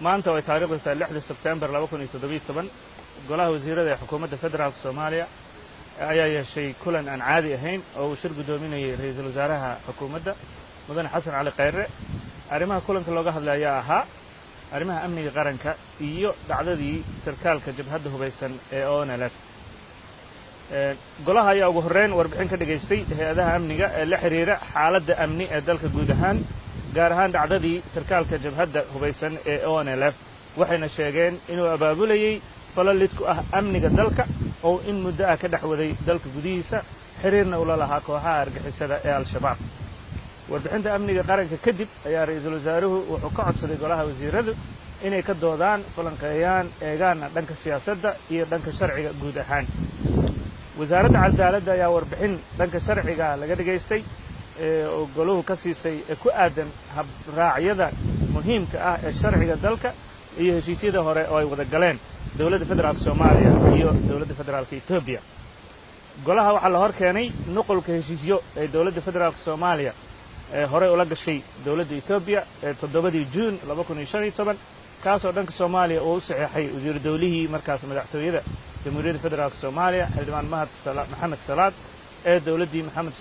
Maanta oo ay taariikhdu tahay 6da Sebtembar 2017, golaha wasiirada ee xukuumadda federaalka Soomaaliya ayaa yeeshay kulan aan caadi ahayn oo uu shir guddoominayay ra-iisul wasaaraha xukuumadda, Mudane Xasan Cali Khayre. Arrimaha kulanka looga hadlay ayaa ahaa arrimaha amniga qaranka iyo dhacdadii sarkaalka jabhadda hubaysan ee ONLF. Golaha ayaa ugu horreyn warbixin ka dhegaystay hay-adaha amniga ee la xidhiira xaaladda amni ee dalka guud ahaan, gaar ahaan dhacdadii sarkaalka jabhadda hubaysan ee ONLF. Waxayna sheegeen inuu abaabulayey falo lid ku ah amniga dalka oo in muddo ah ka dhex waday dalka gudihiisa, xiriirna ula lahaa kooxaha argixisada ee Al-Shabaab. Warbixinta amniga qaranka kadib ayaa ra-iisul wasaaruhu wuxuu ka codsaday golaha wasiiradu inay ka doodaan, falanqeeyaan, eegaanna dhanka siyaasadda iyo dhanka sharciga guud ahaan. Wasaaradda cadaaladda ayaa warbixin dhanka sharciga laga dhegaystay oo goluhu ka siisay ee ku aadan habraacyada muhiimka ah ee sharciga dalka iyo heshiisyada hore oo ay wada galeen dowladda federaalka Soomaaliya iyo dowladda federaalka Etoobiya. Golaha waxaa la hor keenay nuqulka heshiisyo ee dowladda federaalka Soomaaliya ee horey ula gashay dowladda Etoobiya ee 7dii Juun 2015, kaasoo dhanka Soomaaliya uu u saxeexay wasiiru dowlihii markaas madaxtooyada Jamhuuriyadda Federaalka Soomaaliya, Xildhibaan Mahad Maxamed Salaad, ee dowladdii Maxamed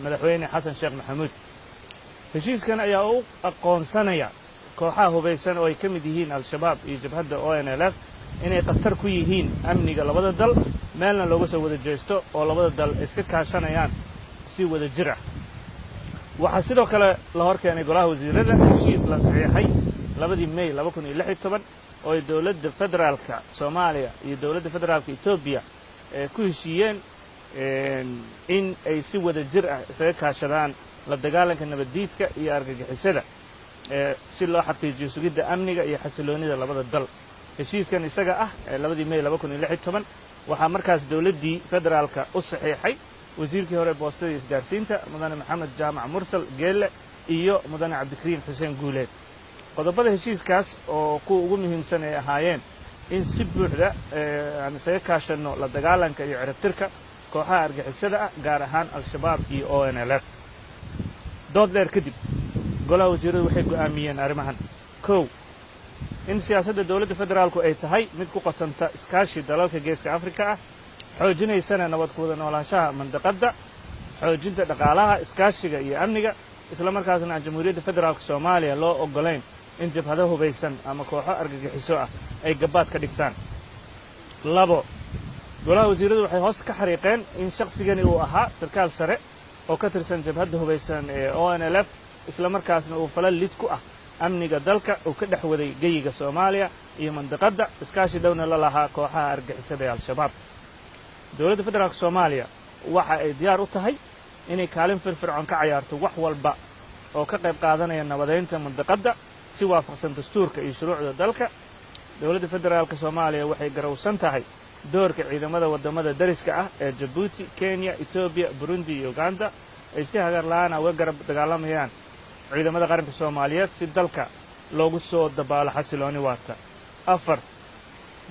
Madaxweyne Xasan Sheekh Maxamuud. Heshiiskan ayaa u aqoonsanaya kooxaha hubaysan oo ay ka mid yihiin Al-Shabaab iyo jabhadda ONLF inay khatar ku yihiin amniga labada dal, meelna looga soo wada jeesto oo labada dal iska kaashanayaan si wada jir ah. Waxaa sidoo kale la hor keenay golaha wasiirada heshiis la saxiixay 2dii May 2016 oo ay dowladda federaalka Soomaaliya iyo dowladda federaalka Etoobiya ku heshiiyeen in ay si wada jir ah isaga kaashadaan la dagaalanka nabaddiidka iyo argagixisada, si loo xaqiijiyo sugidda amniga iyo xasiloonnida labada dal. Heshiiskan isaga ah ee 2dii May 2016 waxaa markaas dowladdii federaalka u saxiixay wasiirkii hore boostada isgaarsiinta, Mudane Maxamed Jaamac Mursal Geelle, iyo Mudane Cabdikariin Xuseen Guuleed. Qodobada heshiiskaas oo kuwa ugu muhiimsan ay ahaayeen in si buuxda aan isaga kaashanno la dagaalanka iyo ciribtirka kooxaha argixisada ah, gaar ahaan Al-Shabaab iyo ONLF. Dood dheer kadib, golaha wasiiradu waxay go'aamiyeen arrimahan: Kow, in siyaasadda dowladda federaalku ay tahay mid ku qotanta iskaashi dalalka Geeska Afrika ah, xoojinaysana nabad ku wada noolaanshaha mandaqadda, xoojinta dhaqaalaha, iskaashiga iyo amniga, isla markaasna aan Jamhuuriyadda Federaalka Soomaaliya loo oggolayn in jabhado hubaysan ama kooxo argagixiso ah ay gabaad ka dhigtaan. Labo, golaha wasiiradu waxay hoos ka xariiqeen in shakhsigani uu ahaa sarkaal sare oo ka tirsan jabhadda hubaysan ee ONLF, isla markaasna uu fala lid ku ah amniga dalka uu ka dhex waday geyiga Soomaaliya iyo mandaqadda, iskaashi dhowna la lahaa kooxaha argixisada ee Al-Shabaab. Dowladda federaalka Soomaaliya waxa ay diyaar u tahay inay kaalin firfircoon ka cayaarto wax walba oo ka qayb qaadanaya nabadaynta mandaqadda, si waafaqsan dastuurka iyo shuruucda dalka. Dowladda federaalka Soomaaliya waxay garowsan tahay doorka ciidamada waddamada dariska ah ee Jabuuti, Kenya, Etoobiya, Burundi iyo Uganda ay si hagar la'aana uga garab dagaalamayaan ciidamada qaranka Soomaaliyeed si dalka loogu soo dabaalo xasilooni waarta. Afar,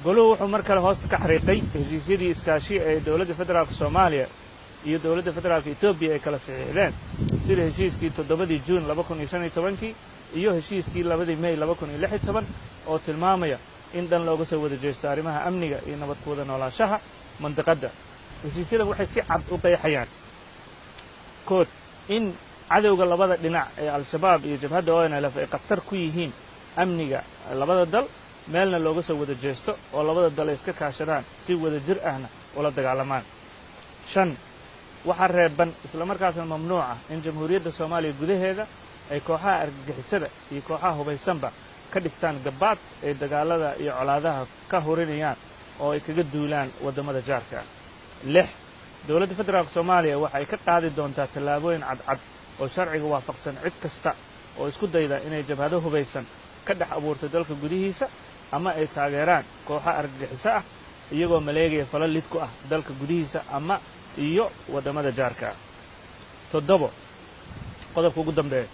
goluhu wuxuu mar kale hoosta ka xariiqay heshiisyadii iskaashi ee dowladda federaalka Soomaaliya iyo dowladda federaalka Etoobiya ay kala saxiixdeen, sida heshiiskii 7dii Juun 2015kii iyo heshiiskii 2dii May 2016, oo tilmaamaya in dhan looga soo wada jeesto arrimaha amniga iyo nabad ku wada noolaanshaha mandaqadda. Heshiisyadan waxay si cad u qeexayaan kood in cadowga labada dhinac ee Al-Shabaab iyo jabhadda ONLF ay khatar ku yihiin amniga labada dal, meelna looga soo wada jeesto oo labada dal ay iska kaashadaan, si wada jir ahna ula dagaalamaan. Shan, waxaa reeban islamarkaasna mamnuuc ah in Jamhuuriyadda Soomaaliya gudaheeda ay kooxaha argagixisada iyo kooxaha hubaysanba ka dhigtaan gabaad ay dagaalada iyo colaadaha ka hurinayaan oo ay kaga duulaan waddamada jaarka ah. Lix, dowladda federaalka Soomaaliya waxa ay ka qaadi doontaa tallaabooyin cadcad oo sharciga waafaqsan cid kasta oo isku dayda inay jabhado hubaysan ka dhex abuurto dalka gudihiisa ama ay taageeraan kooxo argagixiso ah, iyagoo maleegaya falo lid ku ah dalka gudihiisa ama iyo waddamada jaarka ah. Toddobo, qodobka ugu dambeeya,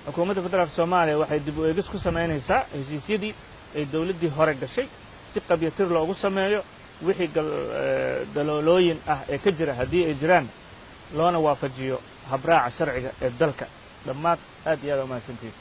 xukuumadda federaalka Soomaaliya waxay dib u eegis ku samaynaysaa heshiisyadii ay dowladdii hore gashay, si qabyatir loogu sameeyo wixii daloolooyin ah ee ka jira, haddii ay jiraan, loona waafajiyo habraaca sharciga ee dalka. Dhammaad, aad iyo aad umahadsantihiin.